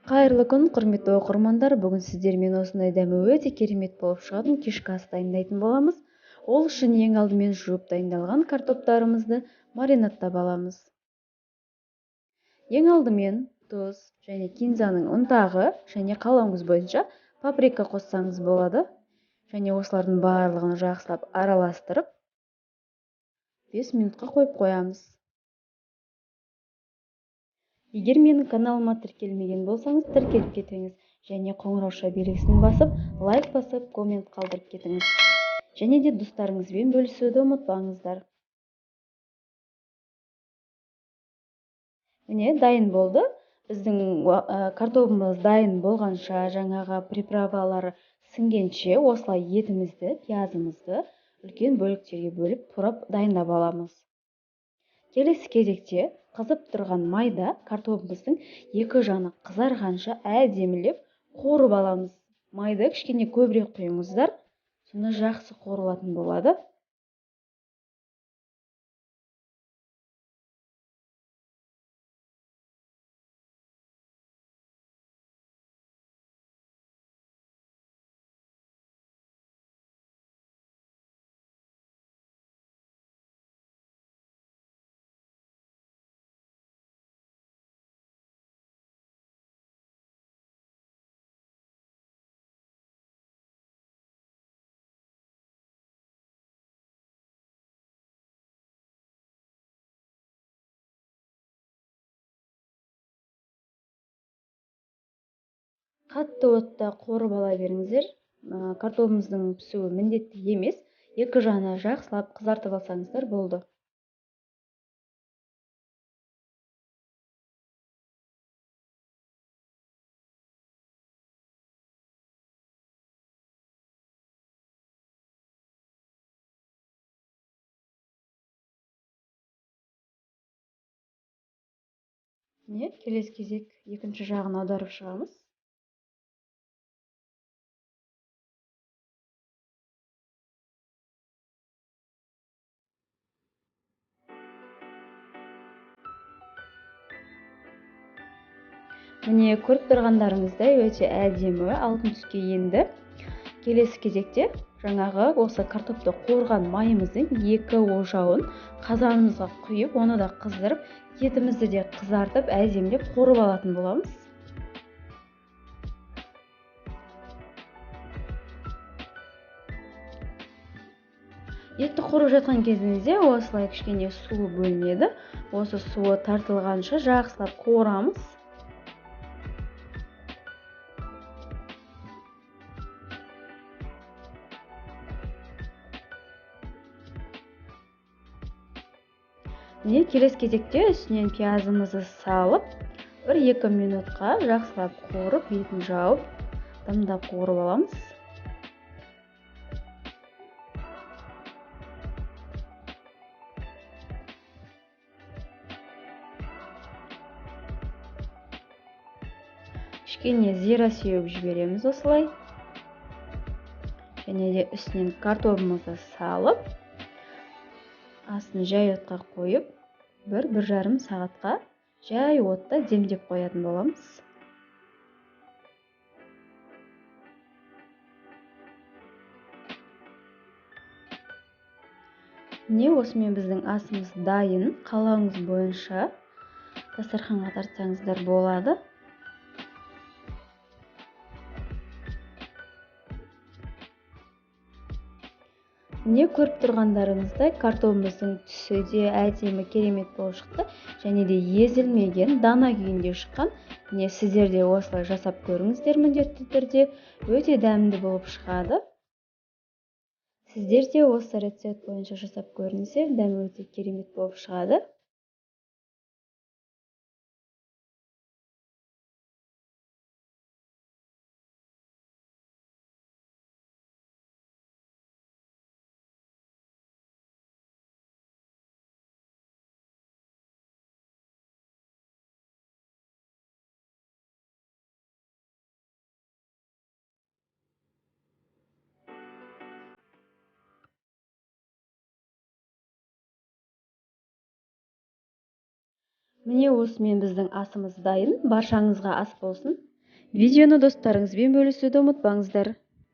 Қайырлы күн, құрметті оқырмандар. Бүгін сіздермен осындай дәмі өте керемет болып шығатын кешкі ас дайындайтын боламыз. Ол үшін ең алдымен жуып дайындалған картоптарымызды маринадтап аламыз. Ең алдымен тұз және кинзаның ұнтағы және қалауыңыз бойынша паприка қоссаңыз болады. Және осылардың барлығын жақсылап араластырып 5 минутқа қойып қоямыз. Егер менің каналыма тіркелмеген болсаңыз, тіркеліп кетіңіз және қоңырауша белгісін басып, лайк басып, коммент қалдырып кетіңіз. Және де достарыңызбен бөлісуді ұмытпаңыздар. Міне, дайын болды. Біздің картобымыз дайын болғанша, жаңағы приправалары сіңгенше осылай етімізді, пиязымызды үлкен бөліктерге бөліп, турап дайындап аламыз. Келесі кезекте қызып тұрған майда картобымыздың екі жаны қызарғанша әдемілеп қуырып аламыз. Майды кішкене көбірек құйыңыздар, сонда жақсы қуырылатын болады. Қатты отта қуырып ала беріңіздер. Картобымыздың пісуі міндетті емес. Екі жағына жақсылап қызартып алсаңыздар болды. Міне, келесі кезек екінші жағын аударып шығамыз. Міне, көріп тұрғандарыңыздай өте әдемі алтын түске енді. Келесі кезекте жаңағы осы картопты қуырған майымыздың екі ожауын қазанымызға құйып, оны да қыздырып, етімізді де қызартып, әдемілеп қуырып алатын боламыз. Етті қуырып жатқан кезімізде осылай кішкене суы бөлінеді. Осы суы тартылғанша жақсылап қуырамыз. Міне, келесі кезекте үстінен пиязымызды салып, 1-2 минутқа жақсылап қуырып, бетін жауып, дымдап қуырып аламыз. Кішкене зира сеуіп жібереміз осылай. Және де үстінен картобымызды салып, астын жай отқа қойып, 1-1,5 сағатқа жай отта демдеп қоятын боламыз. Міне, осымен біздің асымыз дайын. Қалауыңыз бойынша дастарханға тартсаңыздар болады. Міне, көріп тұрғандарыңыздай картобымыздың түсі де әдемі керемет болып шықты және де езілмеген, дана күйінде шыққан. Міне, сіздер де осылай жасап көріңіздер, міндетті түрде өте дәмді болып шығады. Сіздер де осы рецепт бойынша жасап көріңіздер, дәмі өте керемет болып шығады. Міне, осымен біздің асымыз дайын. Баршаңызға ас болсын. Видеоны достарыңызбен бөлісуді ұмытпаңыздар.